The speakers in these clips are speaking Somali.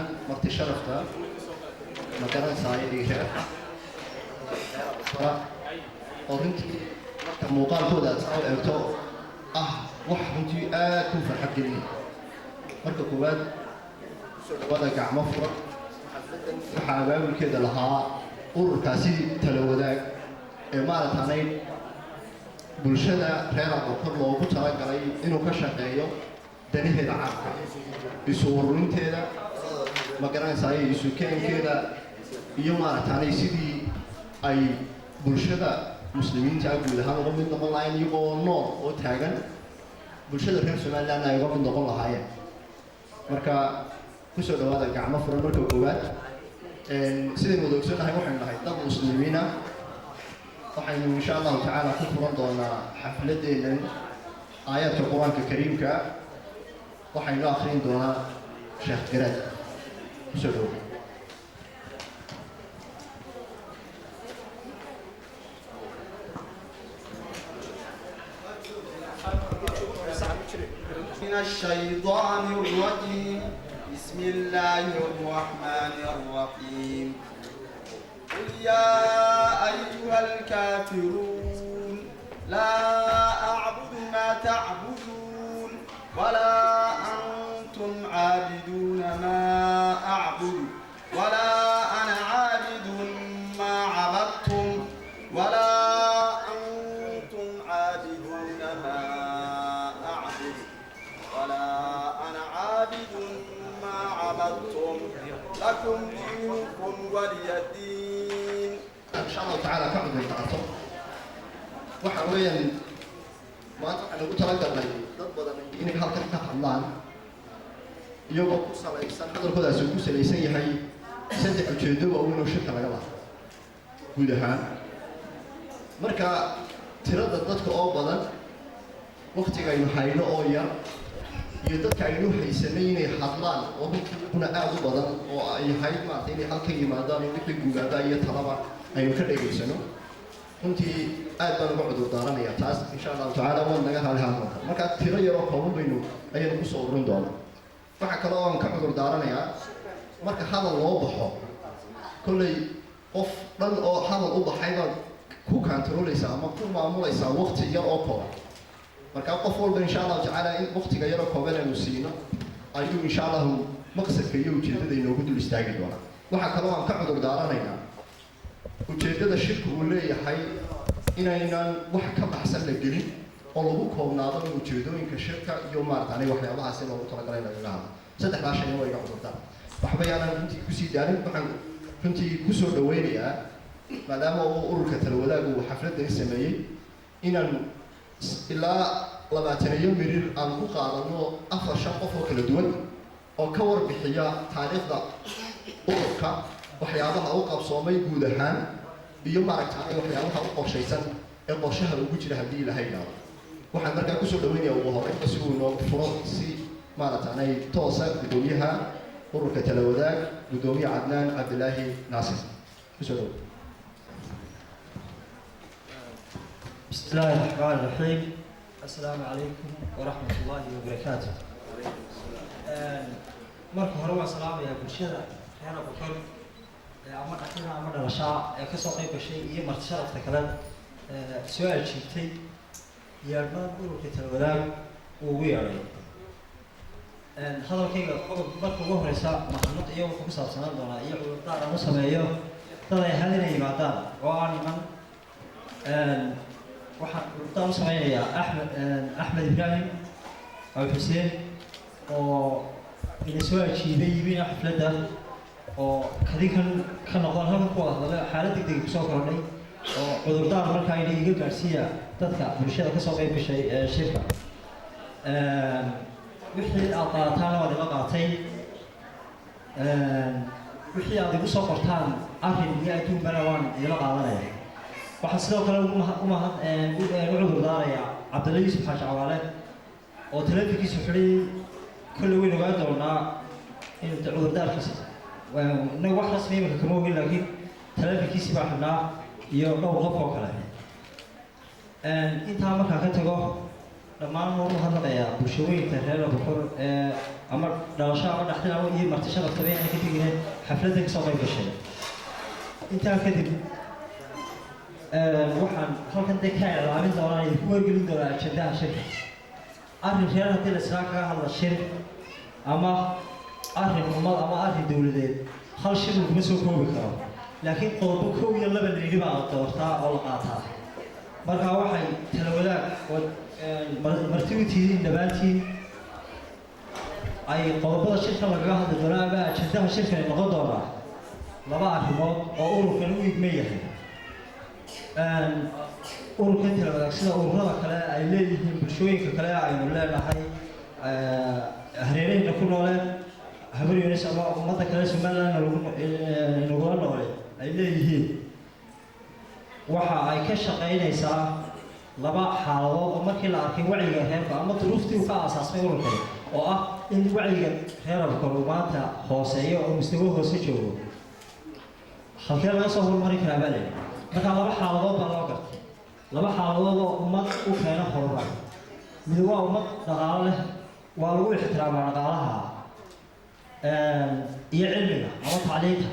Ahaan marti sharafta, ma garanaysaay, reer oo runtii marka muuqaalkooda aad saa u eegto ah wax runtii aad ku farxad gelinaya. Marka koowaad, kusoo dhawaada gacmo furan. Waxaa abaabulkeeda lahaa ururkaasi Tala Wadaag ee maaragtaanay bulshada reer Abokor loogu talagalay inuu ka shaqeeyo danaheeda caamka, isu ururinteeda, ma garanaysaay, isu keenkeeda iyo maaragtaanay sidii ay bulshada Muslimiinta guud ahaan uga mid noqon lahaayeen iyagoo nool oo taagan, bulshada reer Somalilandna ay uga mid noqon lahaayeen. Marka kusoo dhawaada gacmo furan. Marka koowaad, sidaynu wada ogsoonnahay, waxaynu nahay dad Muslimiina. Waxaynu insha Allahu tacaala ku furan doonaa xafladeennan aayaadka Qur-aanka Kariimka. Waxaynu akrin doonaa Sheekh Garaad. Kusoo dhawo. من الشيطان الرجيم. بسم الله الرحمن الرحيم. قل يا أيها الكافرون، لا أعبد ما تعبدون، ولا أنتم عابدون ما أعبد، ولا أنا عابد ما عبدتم، ولا أنتم عابدون ما أعبد، ولا أنا عابد ما عبدتم، لكم دينكم ولي دين. Insha Allahu tacaala ka cudur daarto. Waxa weeyaan, maanta waxaan ugu talagalnay dad badan inay halkan ka hadlaan, iyagoo ku salaysan hadalkoodaasi uu ku salaysan yahay saddex ujeedo waaweyn oo shirka laga laha guud ahaan. Marka tirada dadka oo badan, waktiga aynu hayno oo yar, iyo dadka aynu haysanay inay hadlaan oo runtii kuna aada u badan oo ay ahayd maarata inay halkan yimaadaan oo wixii gugaaba iyo talaba aynu ka dhegaysano, runtii aad baan uga cudur daaranayaa taas. Insha Allahu tacaala waad naga raali ahaan doontaa. Marka tiro yaroo kooban baynu ayaynu kusoo ururin doonaa. Waxaa kaloo aan ka cudur daaranayaa, marka hadal loo baxo, kolley qof dhan oo hadal u baxay baad ku kantarooleysaa ama ku maamulaysaa waqti yar oo kooban. Marka qof walba insha Allahu tacaala in waqtiga yaroo kooban aynu siino ayuu insha Allahu maqsadka iyo ujeeddada inoogu dul istaagi doonaa. Waxaa kaloo aan ka cudur daaranaynaa ujeeddada shirku uu leeyahay inaynan wax ka baxsan la gelin oo lagu koobnaado in ujeedooyinka shirka iyo maarataanay waxyaabahaasi loogu talagalay lagaga hadlo. Saddexdaa shayna waa iga cudurdaan. Waxba yaanan runtii kusii daalin. Waxaan runtii kusoo dhaweynayaa, maadaama uu ururka Talawadaag uu xafladani sameeyey, inaan ilaa 20 mirir aan ku qaadano afar shan qof oo kala duwan oo ka warbixiya taariikhda ururka, waxyaabaha u qabsoomay guud ahaan, iyo maaragtaanay waxyaabaha u qorshaysan ee qorshaha ugu jira haddii Ilahay idhaahdo. Waxaan markaa kusoo dhaweynayaa ugu horreynba, si uu inoogu furo si maaragtaanay toosa, guddoomiyaha ururka Talawadaag, Guddoomiye Cadnaan Cabdilaahi Naasir. Kusoo dhawo. بسم الله الرحمن الرحيم. السلام عليكم ورحمة الله وبركاته. Marka hore waan salaamayaa bulshada reer Abukor ee ama dhaxina ama dhalashaa ee kasoo qayb gashay iyo marti sharafta kale ee soo ajiibtay yeedhmadan ururka Talwadaag uu ugu yeedhay. Hadalkayga qodob marka ugu horeysa mahadnaq iyo wuxuu ku saabsanaan doonaa iyo cudurdaar aan u sameeyo dad ay ahayd inay yimaadaan oo aan iman. Waxaan cudurdaar u sameynayaa Axmed Ibraahim Aw Xuseen oo ina soo ajiibay, yimina xafladda, oo kadinkan ka noqdaan halkan ku wada hadalay xaalad degdeg kusoo korodhay, oo cudurdaar markaa ina iga gaadhsiiya dadka bulshada kasoo qayb gashay ee shirka. Wixii aad qaadataana waad ila qaatay, wixii aad igu soo qortaan arrin iyo adduunbana waan idila qaadanaya. Waxaan sidoo kale umahad u cudur daarayaa Cabdulla Yuusuf Xaaji Cawaale oo taleefankiisu xidhay. Kolley weyn ogaan doonaa in cudurdaarkiisa, innaga wax rasmi imika kama ogin, laakiin taleefankiisii baa xidhnaa iyo dhowr qof oo kale. Intaa markaan ka tago Dhammaan waan u hadlanayaa bulshooyinka reer Abukor ee ama dhalasho ama dhaxdin ama iyo marti sharafta bayna ka tegine xafladda kasoo qayb gashay. Intaa kadib, waxaan halkan dee ka iclaamin doonaa, idinku wargelin doonaa ajandaha shirka. Arrin reer haddii la israa kaga hadla shir ama arrin ummad ama arrin dowladeed, hal shir laguma soo koobi karo, laakiin qodobo kow iyo laba layidhi baa la doortaa oo la qaataa. Marka waxay tala wadaag oo marti u tihiin dhammaantiin ay qodobada shirka lagaga hadli doonaa ama ajandaha shirkani noqon doonaa laba arrimood oo ururkan u igma yahay. Ururkan tala wadaag, sida ururada kale ay leeyihiin bulshooyinka kale aynu leenahay hareerahayna ku noole, Habar Yunis ama ummadda kale Somaliland nagula noole ay leeyihiin, waxa ay ka shaqaynaysaa laba xaaladood oo markii la arkay wacyiga reerka ama duruuftii uu ka aasaasmay ururkani, oo ah in wacyiga reer Abukor uu maanta hooseeyo oo mustawo hoose joogo. Halkee laga soo horumari karaa baa layidhi. Marka laba xaaladood baa loo gartay, laba xaaladood oo ummad u keena horumar. Mid waa ummad dhaqaalo leh, waa lagu ixtiraamaa dhaqaalaha iyo cilmiga ama tacliinta,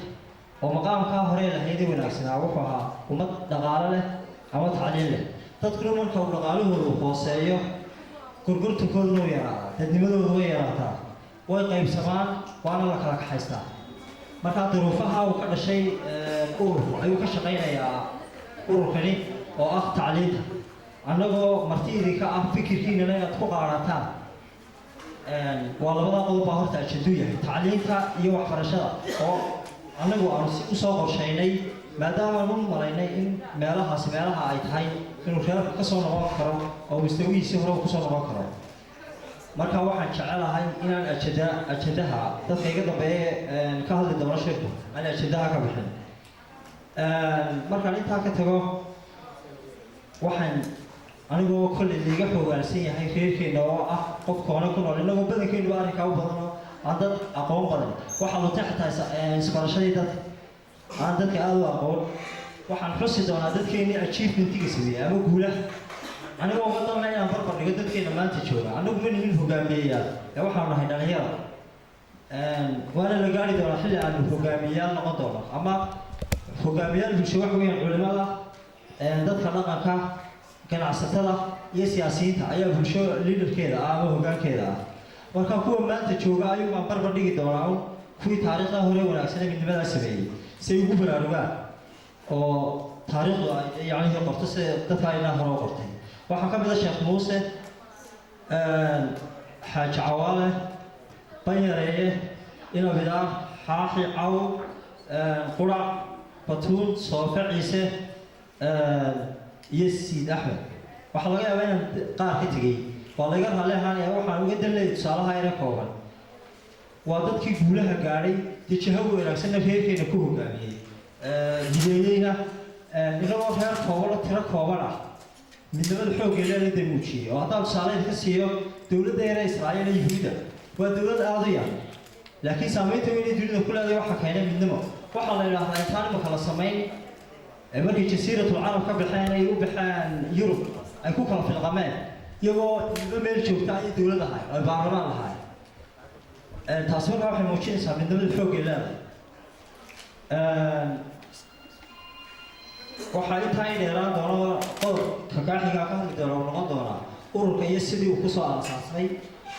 oo maqaamkaa hore lahaydee wanaagsanaa wuxuu ahaa ummad dhaqaalo leh ama tacliin leh. Dadkuna marka uu dhaqaalahoodu hooseeyo, gorgortankooduna u yaraadaa, dadnimadoodu way yaraataa, way qaybsamaan, waana la kala kaxaystaa. Marka duruufaha uu ka dhashay ururku ayuu ka shaqaynayaa ururkani, oo ah tacliinta. Annagoo marti idinka ah, fikirkiinana inaad ku qaadataan. Waa labada qodob baa horta ajanduu yahay, tacliinta iyo waxbarashada, oo annagu aanu si usoo qorshaynay maadaama aanu u malaynay in meelahaasi meelaha ay tahay inuu reerku ka soo noqon karo oo mustawihiisii hore uu kusoo noqon karo. Marka waxaan jecelahay inaan ajandaha dadka iga dambeeya ka hadli doono shirku aan ajandaha ka bixin. Markaan intaa ka tago, waxaan anigoo kolley liiga xoogaansan yahay reerkeena oo ah qof koone ku nool, inagoo badankeenuba arrinkaa u badano aan dad aqoon badan, waxaa luntay xataa isbarashadii dadka, aan dadka aada u aqoon. Waxaan xusi doonaa dadkeennii achievementiga sameeyey ama guulaha, anigoo uga dalna inaan barbar dhigo dadkeena maanta jooga. Annagu ma nihin hogaamiyeyaal ee waxaanu nahay dhalinyaro, waana la gaari doonaa xilli aanu hogaamiyeyaal noqon doono ama hogaamiyaal bulsho. Waxa weeyaan culimada, dadka dhaqanka, ganacsatada iyo siyaasiyiinta ayaa bulsho leaderkeeda ah ama hoggaankeeda ah. Marka kuwa maanta jooga ayuu baan barbar dhigi doonaa un kuwii taariikhda hore wanaagsan ee midnimadaa sameeyey, si ay ugu baraarugaan oo taariikhdu ay yacnihii qorto sida dadka inaa hore u qortay. Waxaa ka mid ah Sheekh Muuse Xaaji Cawaale, Banyareeye, Inabidaar, Xaaxi, Caw, Qurac, Batuun, Soofe Ciise iyo Siid Axmed. Waxaa laga yaabaa inaan qaar ka tegey, waa laga raalli ahaanaya. Waxaan uga dan leeyay tusaalaha ina kooban waa dadkii guulaha gaadhay, dee jiho wanaagsanna reerkeena ku hogaamiyey, mideeyeyna, inagoo reer kooban oo tiro kooban ah midnimada xooggeeda dee muujiyey. Oo haddaan tusaale idinka siiyo, dowladda yare Israa'iil ee Yuhuudda waa dowlad aada u yar, laakiin saameynta weyn ee dunida ku leedahay waxaa keenay midnimo. Waxaa la yidhaahdaa intaan imaka la samayn, markay Jasiiratul Carab ka baxeen ay u baxeen Yurub, ay ku kala filqameen iyagoo midba meel joogta ayay dowlad ahay oo ay baarlamaan lahay. Taasi markaa waxay muujinaysaa midnimada xoogay leedahay. Waxaa intaa i dheeraan doono qodobka kaaxigaa ka hadli doona oo noqon doonaa ururka iyo sidii uu kusoo aasaasmay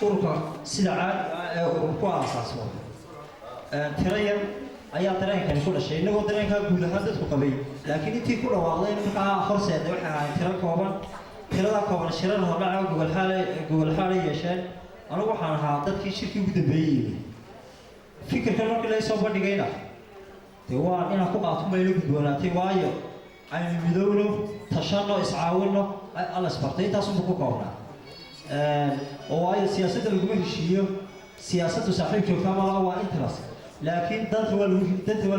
ururka. Sida caadiga ah ee urur ku aasaasmo, tiro yar ayaa dareenkani ku dhashay, innagoo dareenkaa guud ahaan dadku qabay, laakiin intii ku dhawaaqday markaa horseeda waxay ahayd tiro kooban. Tiradaa kooban shirar hordhaca gogol xaalay yeesheen. Anigu waxaan ahaa dadkii shirkii ugu dambeeyey yimi. Fikirkan markii laga soo bandhigayna dee waa inaan ku qaato mayla gudboonaatay, waayo aynu midowno, tashanno, iscaawinno, alla isbartay, intaasunba ku koobnaa. Oo waayo siyaasadda laguma heshiiyo, siyaasaddu saaxiib joogtaa malaha, waa interest, laakiin danta waa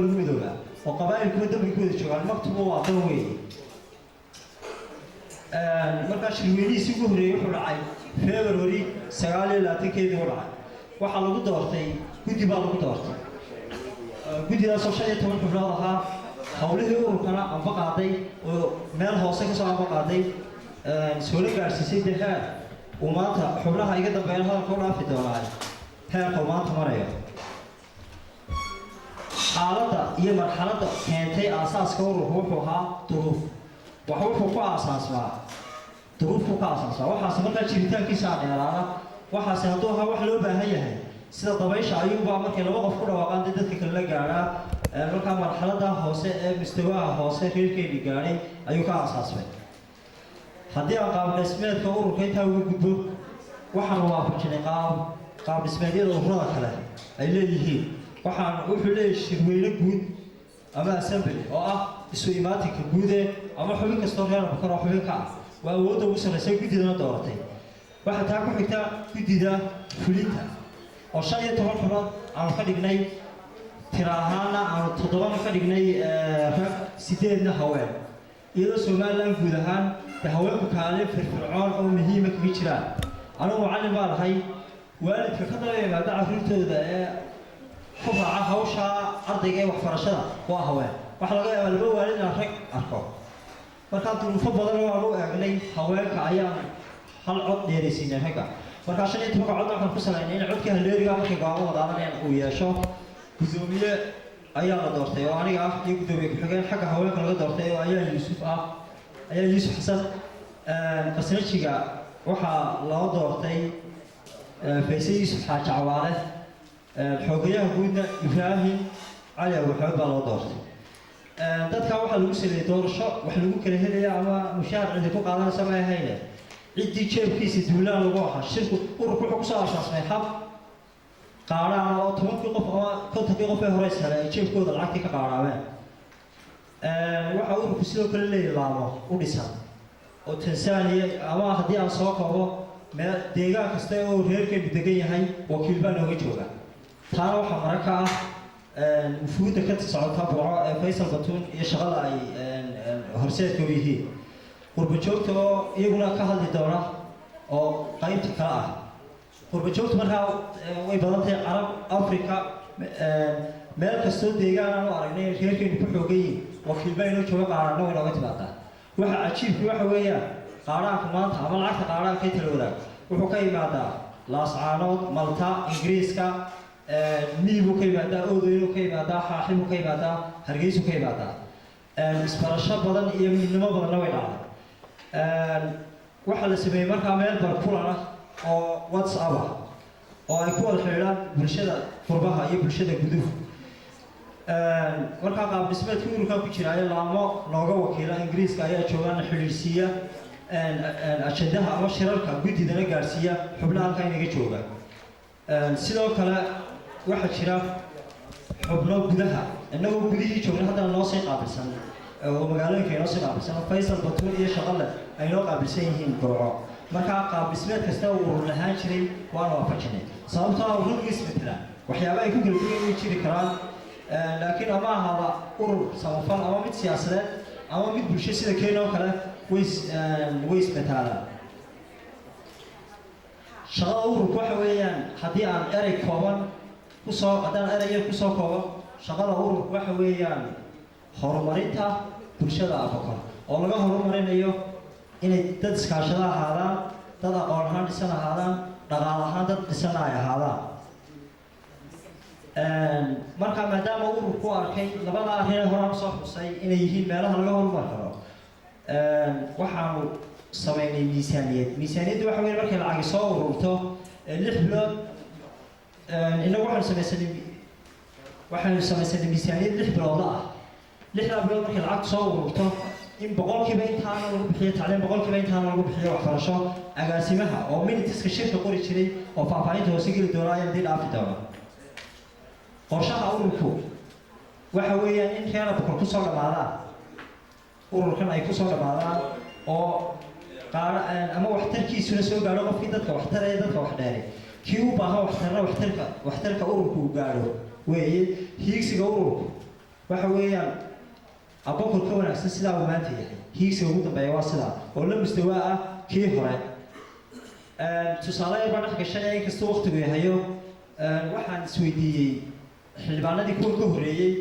lagu midoobaa oo qabaa'ilkuwa dambay ku wada joogaan, maktuba waa dan weeye. Markaa shirweynihiisii ugu horreeyey wuxuu dhacay February 29-keedii u dhacay. Waxaa lagu doortay guddi baa lagu doortay, guddidaasoo 15 xubnood ahaa. Howlihii ururkana amba qaaday oo meel hoose kasoo amba qaaday, soola gaadhsiisay dee heer Uu maanta xubnaha iga dambeeyana hadalka u dhaafi doonaa heerka uu maanta marayo. Xaaladda iyo marxaladda keentay aasaaska ururku wuxuu ahaa duruuf. Wax wuxuu ku aasaasmaa duruufku ka aasaasmaa. Waxaase markaa jiritaankiisa dheeraada. Waxaase hadduu ahaa wax loo baahan yahay, sida dabaysha ayuunbaa markay laba qof ku dhawaaqaan dee dadka kale la gaadhaa. Markaa marxaladda hoose ee mustawaha hoose reerkeeni gaadhay ayuu ka aasaasmay. Haddii aan qaab dhismeedka ururka intaa uga gudbo, waxaan waafajinay qaab dhismeedyada ururada kale ay leeyihiin. Waxaan wuxuu leeyahay shirweyne guud ama assembly oo ah isu imaatinka guude ama xubin kastoo reer Abukar oo xubin ka ah, waa awoodda ugu sarreysa, guddidana dooratay. Waxaa taa ku xigta guddida fulinta oo 15 xubnood aanu ka dhignay, tira ahaana aanu toddobana ka dhignay rag, sideedna haween, iyadoo Somaliland guud ahaan dee haweenku kaalin firfircoon oo muhiima kaga jiraan. Anigu macallin baan ahay. Waalidka ka daba yimaada carruurtooda ee ku raaca hawsha ardayga ee waxbarashada waa haween. Waxaa laga yaabaa laba waalid inaan rag arko. Markaa duruufo badan oo aan u eegnay haweenka ayaan hal cod dheeraysiinay ragga. Markaa 15-ka codna waxaan ku salaynay in codkii halleeriga markay go'aamo wadaadanayaan uu yeesho. Guddoomiye ayaa la doortay oo aniga ah, iyo guddoomiye ku-xigeen xagga haweenka laga doortay oo ayaa Yuusuf ah, ayaa Yuusuf Xasan. Qasnajiga waxaa loo doortay Fayse Yuusuf Xaaji Cawaale. Xoogayaha guudna Ibraahim Cali Abuxood baa loo doortay. Dadka waxaa lagu sameeyey doorasho wax lagu kala helaya ama mushaar cidi ku qaadanaysa ma ahayne, ciddii jeebkiisa duulaan lagu ahaa. Shirku ururku wuxuu kusoo aasaasmay hab qaadhaan oo 10-kii qof ama 50-kii qof ee hore sare ay jeebkooda lacagtii ka qaadhaameen. Waxaa ururku sidoo kale leeyahay laamo u dhisan oo Tansaaniya ama haddii aan soo koobo, meel deegaan kasta oo reerkeenu degan yahay wakiil baa nooga jooga. Taana waxaa mara ka ah wufuudda ka socota Burco ee Faysal Batuun iyo shaqada ay horseedka u yihiin, qurba joogta oo iyaguna ka hadli doona oo qaybta kale ah. Qurba joogta markaa way badan tahay, Carab, Africa, meel kastoo deegaan aan u aragnay in reerkeenu ku xoogan yihiin wakiil baa inoo jooga, qaaraanna way nooga timaadaa. Waxa cajiibki waxa weeyaan, qaaraanka maanta ama lacagta qaaraanka ee tala wadaag wuxuu ka yimaadaa Laascaanood, Malta, Ingiriiska, miyibuu ka yimaadaa, Oodweynuu ka yimaadaa, Xaaxibuu ka yimaadaa, Hargeysuu ka yimaadaa. Isbarasho badan iyo midnimo badanna way dhacday. Waxaa la sameeyey markaa meel barkulan ah oo WhatsApp ah oo ay ku wada xidhiidhaan bulshada qurbaha iyo bulshada guduhu. Markaa qaab dhismeedka ururkan ku jiraayo, laamo nooga wakiila Ingiriiska ayaa joogaan, xidhiidhsiiya ajandaha ama shirarka guddidana gaadhsiiya xubnaha halkaa inaga jooga. Sidoo kale waxaa jira xubno gudaha, innagoo gudihii joogna haddana noo sii qaabilsan oo magaalooyinka inoo sii qaabilsan, Faysal Batuun iyo Shaqale ay noo qaabilsan yihiin Burco. Markaa qaab dhismeed kasta uu urur lahaan jiray waana waafajinay, sababtoo ah ururka isbedela, waxyaaba ay ku kala duwan way jiri karaan, laakiin ama ahaada urur samafal ama mid siyaasadeed ama mid bulsho sida Kenya oo kale, way isbetaalaan. Shaqada ururku waxa weeyaan, haddii aan erey kooban kusoo haddaan erey yar kusoo koobo, shaqada ururku waxa weeyaan horumarinta bulshada Abakor oo laga horumarinayo inay dad iskaashado ahaadaan, dad aqoon ahaan dhisan ahaadaan, dhaqaal ahaan dad dhisanna ay ahaadaan. Marka maadaama ururku arkay labada arrin ee horaan usoo xusay inay yihiin meelaha laga horumar karo, waxaanu samaynay miisaaniyad. Miisaaniyaddu waxa weeye markay lacagi soo ururto 6 bilood. Innagu waxaynu samaysanay miisaaniyad 6 bilooda ah. 6-daa bilood markay lacagtu soo ururto, in boqolkiiba intaana lagu bixiyo tacliim, boqolkiiba intaana lagu bixiyo waxbarasho. Agaasimaha oo minutes-ka shirka qori jiray oo faahfaahinta hoose geli doona ayaan dii dhaafi doona. Qorshaha ururku waxa weeyaan in reer Abukor kusoo dhammaadaan ururkan, ay kusoo dhammaadaan oo qaar ama waxtarkiisuna soo gaadho qofkii dadka waxtaraya, dadka wax dheeray, kii u baahan waxtarna waxtarka ururku uu gaadho weeye. Hiigsiga ururku waxa weeyaan Abokor ka wanaagsan sidaa uu maanta yahay. Hiigsiga ugu dambeeya waa sidaa oo la mustawaa ah kii hore. Tusaale yar baan dhex gashanaya, inkastoo waqtigu yahayo. Waxaan isweydiiyey xildhibaanadii kuwa ka horreeyey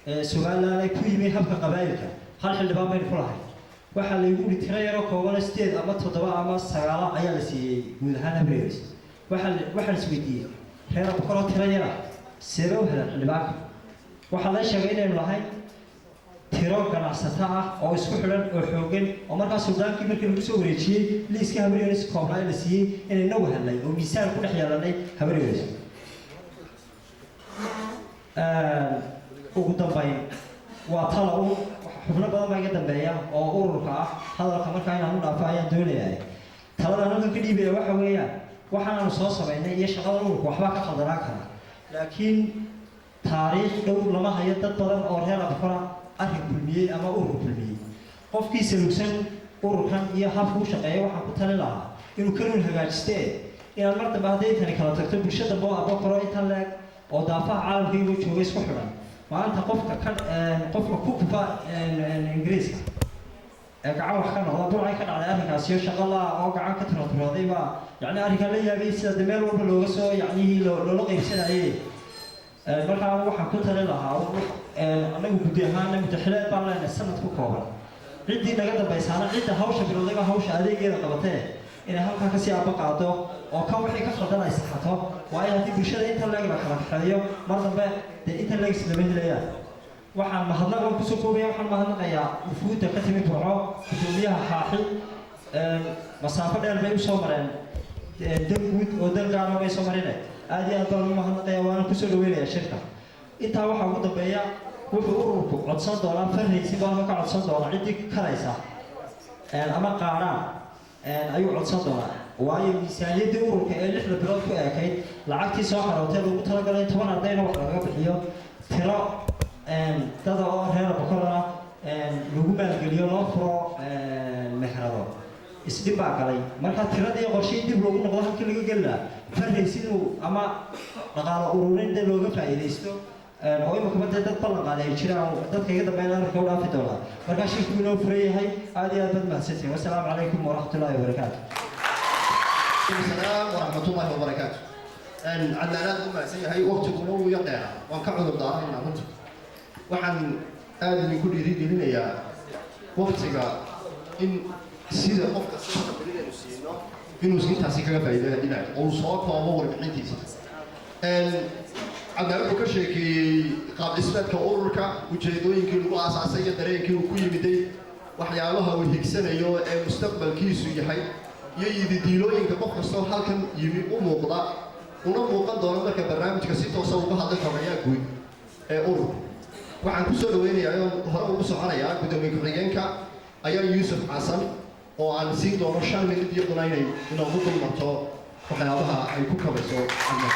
ee Somaliland ay ku yimi habka qabaa'ilka, hal xildhibaan baynu ku lahay. Waxaa laygu yidhi tiro yaroo koobana 8 ama 7 ama 9 ayaa la siiyey guud ahaan Habaryoonis. Waxaan isweydiiyey, reer Abokor oo tiro yara seebe u heleen xildhibaanka? Waxaa la sheegay inaynu lahayn tiro ganacsato ah oo isku xidhan oo xooggan, oo markaa suldaankii markii lagu soo wareejiyey liiska Habaryoonis koobnaa ee la siiyey inay nagu helnay oo miisaan ku dhex yeelanay Habaryoonis. Ugu dambayn, waa tala u xubno badan baa iga dambeeya oo ururka ah. Hadalka markaa inaan u dhaafo ayaan doonayaa. Taladan halkan ka dhiibaya waxa weeyaan, waxaanaanu soo samaynay iyo shaqada ururka waxbaa ka khaldanaan kara, laakiin taariikh dhow lama hayo dad badan oo reer Abokora arrin kulmiyey ama urur kulmiyey. Qofkii salugsan ururkan iyo habka u shaqeeya waxaan ku talin lahaa inuu kanuun hagaajistee, inaan mar dambe hadday tani kala tagto bulsho dambe oo Abokoro intan leeg oo daafaha caalamka iyagoo jooga isku xidhan. Maanta qofka ka qofka ku kufa Ingiriiska ee gacan wax ka noqda, Burcay ka dhacday arrinkaasiyo shaqo laa oo gacan ka turaturooday baa yacni arrinkaan la yaabay, sida de meel walba looga soo yacnihii loola qaybsanayay. Markaa waxaan ku talin lahaa, annagu guddi ahaana muddaxileed baan leenahay sanad ku kooban. Ciddii naga dambaysaana, cidda hawsha bilowday baa hawsha adeegeeda qabatee, inay halkaa kasii aba qaado oo kan wixii ka khaldan ay saxato. Waayo, haddii bulshada inta leeg la kala kaxeeyo, mar dambe dee inta leeg islama helayaan. Waxaan mahadnaqan kusoo koobaya, waxaan mahadnaqayaa wufuudda ka timid Burco, guddoomiyaha Xaaxi. Masaafo dheer bay usoo mareen, dan guud oo dan gaara bay soo marine. Aad iyo aad baan ugu mahadnaqaya, waana kusoo dhaweynayaa shirka. Intaa waxaa ugu dambeeya, wuxuu ururku codsan doonaa fundraising baa halka ka codsan doonaa. Ciddii karaysa ama qaadhaan ayuu codsan doonaa, waayo miisaaniyaddii ururka ee 6da bilood ku eekayd, lacagtii soo xarootay loogu talagalay in 10 ardayna wax lagaga bixiyo, tiro dada oo reer Abokorana lagu maalgeliyo, loo furo meherado, isdhib baa galay. Marka tiradii qorshihii dib loogu noqdo halkii laga geli lahaa fundraising ama dhaqaalo ururin dee looga faa'iidaysto, oo imikaba dee dad ballan qaaday ay jiraan. Dadka iga dambeyn arrinka u dhaafi doonaa. Markaa shirku inoo furan yahay. Aad iyo aad baad mahadsantihin. Wasalaamu calaykum waraxmatullaahi wabarakaatu. السلام ورحمة الله وبركاته. Cadnaan aad u mahadsan yahay, waqtiguna wuu yar dheeraa, waan ka cudur daaranaynaa runtii. Waxaan aad idinku dhiirigelinayaa waqtiga in sida qofka sida belinaynu siino inuu intaasi kaga faa'iideeyo dhinac oo uu soo koobo warbixintiisa. Cadnaan wuxuu ka sheekeeyey qaab dhismeedka ururka, ujeedooyinkii lagu aasaasay iyo dareenkii uu ku yimiday, waxyaabaha uu higsanayo ee mustaqbalkiisu yahay, iyo yididiilooyinka qof kastoo halkan yimi u muuqda una muuqan doono marka barnaamijka si toosa uga hadlay xogayaa guud ee ururka. Waxaan ku soo dhaweynayaa oon hore ugu soconayaa guddoomiye ku-xigeenka ayaa Yuusuf Xasan, oo aan siin doono 5 minid iyaduna inay inoogu dulmarto waxyaabaha ay ku kabayso Cadnaan.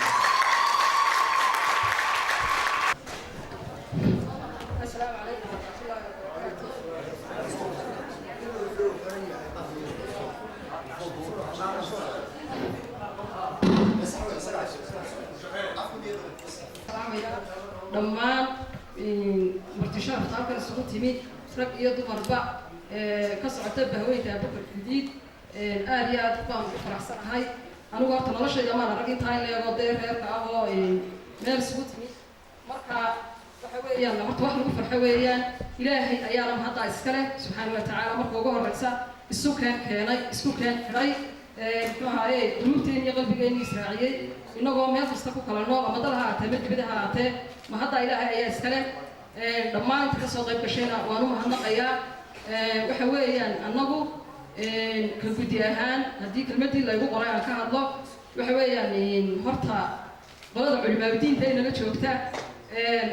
السلام عليكم ورحمة الله وبركاته. Dhammaan martishaafta halkan isugu timid, rag iyo dumarba, ka socota bahweynta Abubakar Gudiid, aad iyo aad baan ugu faraxsanahay. Anigu horta noloshayda maan arag intaa in leegoo dee reerka ah oo meel isugu timid. Marka waxa weeyaan, horta wax lagu farxo weeyaan. Ilaahay ayaana mahaddaa iska leh subxaana wa tacaala. Marka ugu horreysa isu keen keenay, isku keen xidhay, muxuu ahaaye, quluubteeni iyo qalbigeenni israaciyey inagoo meel kasta ku kala nool, ama dal ha ahaatee ama dibada ha ahaatee, mahaddaa Ilaahay ayaa iska leh. Dhammaan inta kasoo qayb gashayna waan u mahadnaqayaa. Waxa weeyaan, annagu ka guddi ahaan, haddii kelmaddii laygu qoray aan ka hadlo, waxa weeyaan, horta qolada culimaadudiinta inala joogta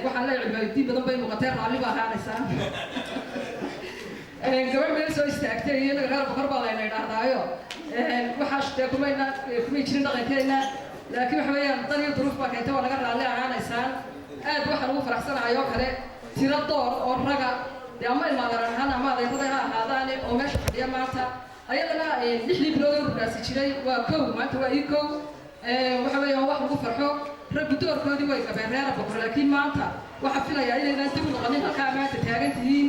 waxaan leeyahay, culimaadudiin badan bay muuqatee, raalli baa ahaanaysaan. Gabadh meel soo istaagtay iyo inaga reer Bokor baa layna idhaahdaayo, waxaa dee kumayna kumay jirin dhaqankeenna, laakiin waxa weeyaan dan iyo duruuf baa keentay, waa naga raalli ahaanaysaan. Aad waxaan ugu faraxsanahay oo kale tiro door oo raga dee ama ilmaadeer ahaan ama adeerada ha ahaadaane oo meesha fadhiya maanta. Ayadana 6dii bilood ee ururkaasi jiray waa kow, maanta waa ii kow. Waxa weeyaan wax lagu farxo. Raggu doorkoodii way gabeen reer Bokor, laakiin maanta waxaa filayaa inaydaan dib u noqonin halkaa maanta taagan tihiin.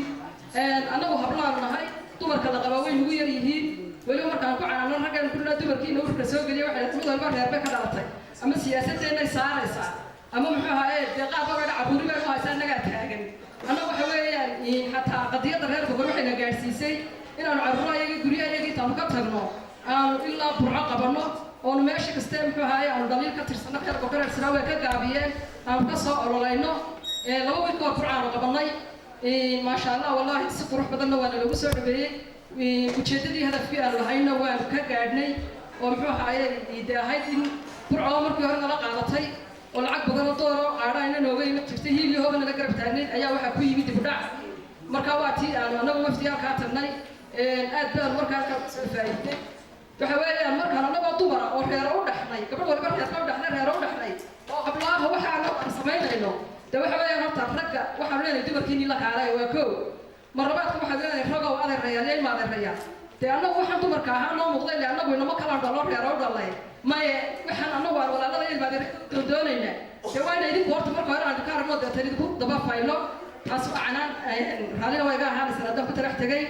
Annagu hablaanu nahay, dumarka la qabaa way nagu yar yihiin. Weliba markaan ku canaano raggan kulna dumarkiina ururka soo geliya, waxay mid walba reerbe ka dhalatay ama siyaasadeennay saaraysaa ama muxuu ahaaye dee qaab baba cabuuri bay u haysaa, annagaa taagan. Annagu waxa weeyaan xataa qadiyadda reer Bokor waxayna gaadhsiisay inaan Inaanu carruurayagii, guryahayagii intaanu ka tagno, aanu ilaa Burco qabanno, oonu meesha kastee, muxuu ahaye, aanu dhaliil ka tirsanno reer Bokoreersina way ka gaabiyeen, aanu ka soo ololayno. 2 wiil ka hor Burcaanu qabannay. Maasha Allah, wallaahi si qurux badanna waana lagu soo dhaweeyey. Ujeeddadii, hadafkii aanu lahayna waanu ka gaadhnay, oo muxuu ahaaye, dee ahayd in Burco markii hore nala qaadatay oo lacag badan oo dooro qaadhaayna nooga iman jirtay, hiilii hooba nala garab taagnayd, ayaa waxaa ku yimid dib u dhac. Marka waa tii aanu annagu wafdi halkaa tagnay. Aad baanu markaa halkaa kusoo faa'iidnay. Waxa weeyaan, markaan annagoo dumara oo reero u dhaxnay, gabadh waliba reerka u dhaxnay, reero u dhaxnay oo qablaaha waxa annagu aan samaynayno, dee waxa weeyaan, horta ragga waxaanu leenahay dumarkiinii la kaalay. Waa koo. Mar labaadka waxaad leenahay ragow, adeerayaal iyo ilma adeerayaal, dee annagu waxaan dumarka ahaa noo muuqday le, annagu inama kala dhalo, reero u dhalay maye. Waxaan annagu aan walaalada ilma adeer doondoonayna, dee waa ina idinku horta marka hore aan idinka aragno, deetan idinku daba faylo. Taas waa canaan, raallina waa iga ahaanaysan haddaan ku talax tegay.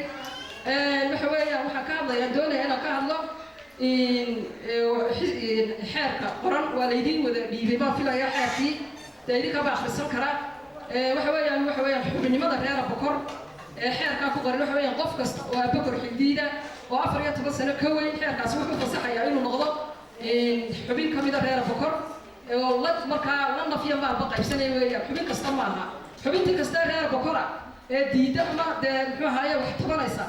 Waxa weeyaan, waxaan ka hadlayaa, doonaya inaan ka hadlo xeerka qoran. Waa laydiin wada dhiibay baan filaya xeerkii, dee idinkaaba akhrisan kara. Waxa weeyaan xubinnimada reera Bokor ee xeerkaa ku qoran, waxa weeyaan, qof kasta oo Abokor Xildiida oo 14 sano ka weyn, xeerkaasi wuxuu fasaxayaa inuu noqdo xubin ka mida reera Bokor oo la markaa la nafya maaba qaybsanaya weeyaan. Xubin kasta maaha, xubintii kasta reer Bokora ee diidda ama dee, muxuu ahaaye, wax tabanaysa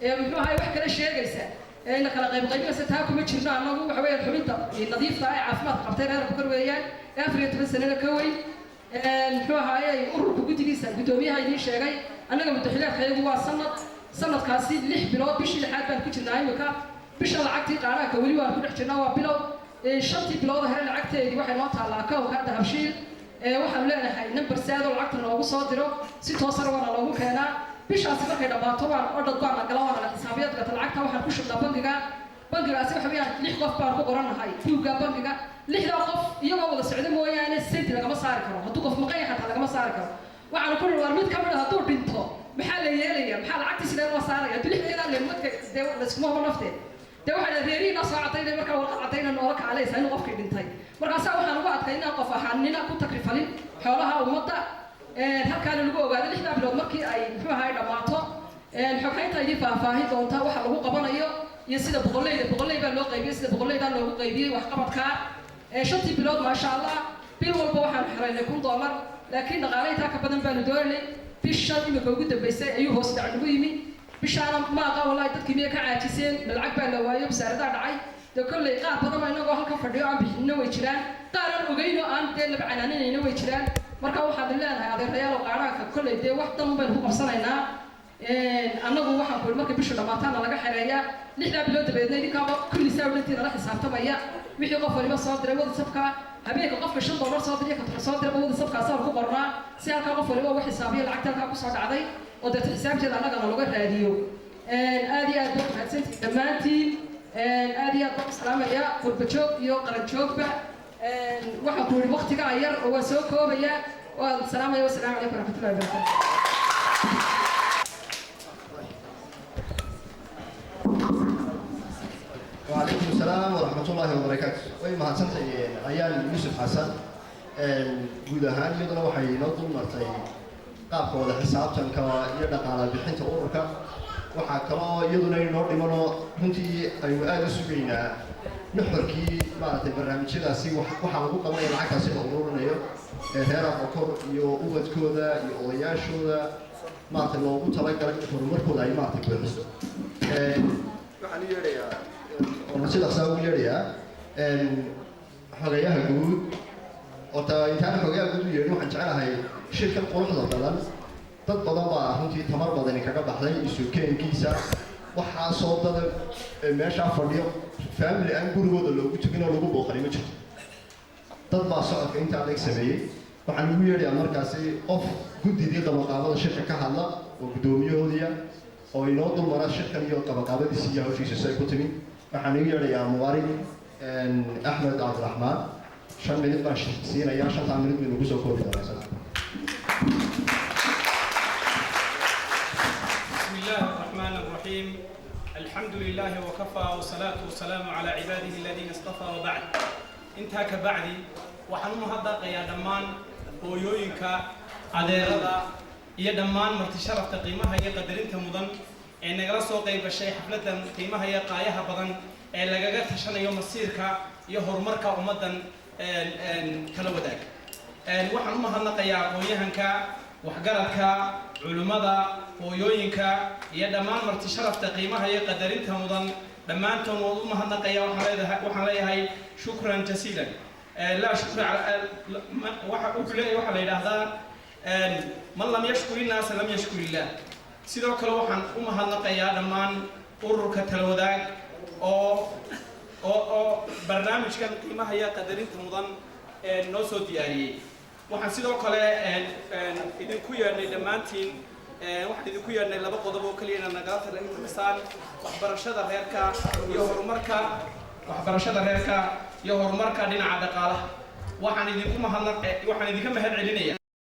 ee, muxuu ahaaye, wax kala sheegaysa ee ina kala qaybqaybinaysa, taa kuma jirno annagu. Waxa weeyaan xubinta nadiifta ah ee caafimaadka qabtay reer Bokor weeyaan, ee 14 sanana ka weyn. Muxuu ahaaye, ururka guddigiisa guddoomiyaha idiin sheegay, annaga muddaxileedkayagu waa sanad. Sanadkaasi 6 bilood, bishii lixaad baan ku jirnaa imika. Bisha lacagtii qaadhaanka weli waan ku dhex jirnaa, waa bilow. Shantii bilood hore lacagteedii waxay noo taallaa account-ka Dahabshiil. Waxaanu leenahay number saadoo lacagta noogu soo diro, si toosana waana loogu keenaa. Bishaasi markay dhammaato waan odhad baana gala, waana la xisaabiya. Dabeta lacagta waxaan ku shubnaa bangiga. Bangigaasi waxa weeyaan lix qof baan ku qorannahay buugga bangiga. Lixdaa qof iyagoo wada socda mooyaane senti lagama saari karo. Hadduu qof maqan yahay xataa lagama saari karo. Waxaanu ku niri, war mid ka mid a hadduu dhinto maxaa la yeelaya? Maxaa lacagtii sidee loo saaraya haddii lixdeedaa lemadka dee layskuma hubo nafteed? Dee waxay dhahay reerihiinaa soo cadaynay, markaa warqad cadayna noola kaalaysa inuu qofkii dhintay. Markaasaa waxaan ugu adkay inaan qof ahaanina ku takrifalin xoolaha ummadda. Halkaana lagu ogaado lixdaa bilood markii ay, muxuu ahaay, dhammaato. Xoghaynta idin faahfaahin doonta waxa lagu qabanayo iyo sida boqoleyda, boqoley baa loo qaybiyey, sida boqoleydaa loogu qaybiyey waxqabadkaa. Shantii bilood, maasha Allah, bil walba waxaanu xiraynay $1000, laakiin dhaqaale intaa ka badan baanu doonaynay. Bishan imika ugu dambaysay ayuu hoos dhac nagu yimi. Bishaana maaqa, wallahi, dadkii miyay ka caajiseen? Ma lacag baa la waayo? Wasaaradaha dhacay dee kolley qaar badan oo inagoo halka fadhiyo aan bixinno way jiraan, qaar aan ogeyn oo aan dee laba canaaninayna way jiraan. Marka waxaad leenahay, adeerayaal oo qaadhaanka kolley dee wax dan baynu ku qabsanaynaa annagu. Waxaan ku markay bishu dhammaataana laga xereeyaa. Lixdaa bilood dabeedna idinkaaba kulli saa dhantiina la xisaabtamaya wixii qof waliba soo diray WhatsApp-ka. Habeenka qofka $5 soo diray, ka soo dirayba WhatsApp-kaasaan ku qornaa, si halkaa qof waliba uga xisaabiyo lacagta halkaa kusoo dhacday, oo deeta xisaabteeda annagana laga raadiyo. Aad iyo aad baad mahadsantihiin dhammaantiin. Aad iyo aad baan u salaamaya qurba joog iyo qaran joogba. Waxaan ku yidhi waqtigaa yar oo waa soo koobaya. Waan salaamaya. Wasalaamu calaykum waraxmatullahi wabarakatu. وعليكم السلام ورحمة الله وبركاته. Way mahadsantahay Ayaan Yuusuf Xasan. Guud ahaan iyaduna waxay inoo dul martay qaabka wada xisaabtanka iyo dhaqaala bixinta ururka. Waxaa kaloo iyaduna inoo dhimanoo runtii aynu aada u sugaynaa nuxurkii, maaragtay, barnaamijyadaasi waxaa lagu qabanaya lacagtaasi la ururinayo ee reer Abokor iyo ubadkooda iyo odayaashooda, maaragtay, loogu talagalay horumarkooda ay, maaragtay, buuxiso. Waxaan u yeedhayaa oo si dhaqsaa ugu yeedhayaa xogayaha guud. Horta intaan xogayaha guud u yeedhin, waxaan jeclahay shirkan quruxda badan, dad badan baa runtii tamar badani kaga baxday isu keenkiisa. Waxaasoo dada meeshaa fadhiyo, family aan gurigooda loogu tugin oo lagu booqanay ma jirto. Dad baa socodka intaa adeeg sameeyey. Waxaan ugu yeedhayaa markaasi qof guddidii qabaqaabada shirka ka hadla oo guddoomiyahoodiya oo inoo dulmara shirkan iyo qabaqaabadiisa iyo hawshiisa si ay ku timi. Waxaan ugu yeedhayaa Mubaarik Axmed Cabdiraxmaan. 5 minid baan siinayaa, shantaa minid baynu kusoo koobi doonaa isaga. بسم الله الرحمن الرحيم. الحمد لله وكفى، والصلاة والسلام على عباده الذين اصطفى، وبعد. Intaa ka bacdi, waxaan u mahadnaqayaa dhammaan hooyooyinka, adeerada iyo dhammaan marti sharafta qiimaha iyo qadarinta mudan. Ee nagala soo qayb gashay xafladan qiimaha iyo qaayaha badan ee lagaga tashanayo masiirka iyo horumarka ummaddan kala wadaag. Waxaan u mahadnaqayaa aqoon-yahanka, waxgaradka, culimmada, hooyooyinka iyo dhammaan marti sharafta qiimaha iyo qadarinta mudan. Dhammaantoon waan u mahadnaqaya. Waxaan leeyahay shukran jasiilan. Laa shukra waxa wuxuu leeyahay, waxaa la yidhaahdaa man lam yashkur innaasa lam yashkur illaah. Sidoo kale waxaan u mahadnaqayaa dhammaan ururka Talawadaag oo barnaamijkan qiimaha iyo qadarinta mudan noo soo diyaariyey. Waxaan sidoo kale idinku yeedhnay dhammaantiin, waxaan idinku yeedhnay laba qodob oo keliya inaad nagala talisaan: waxbarashada reerka iyo horumarka, waxbarashada reerka iyo horumarka dhinaca dhaqaalaha. Waxaan idinku mahadnaq, waxaan idinka mahad celinaya.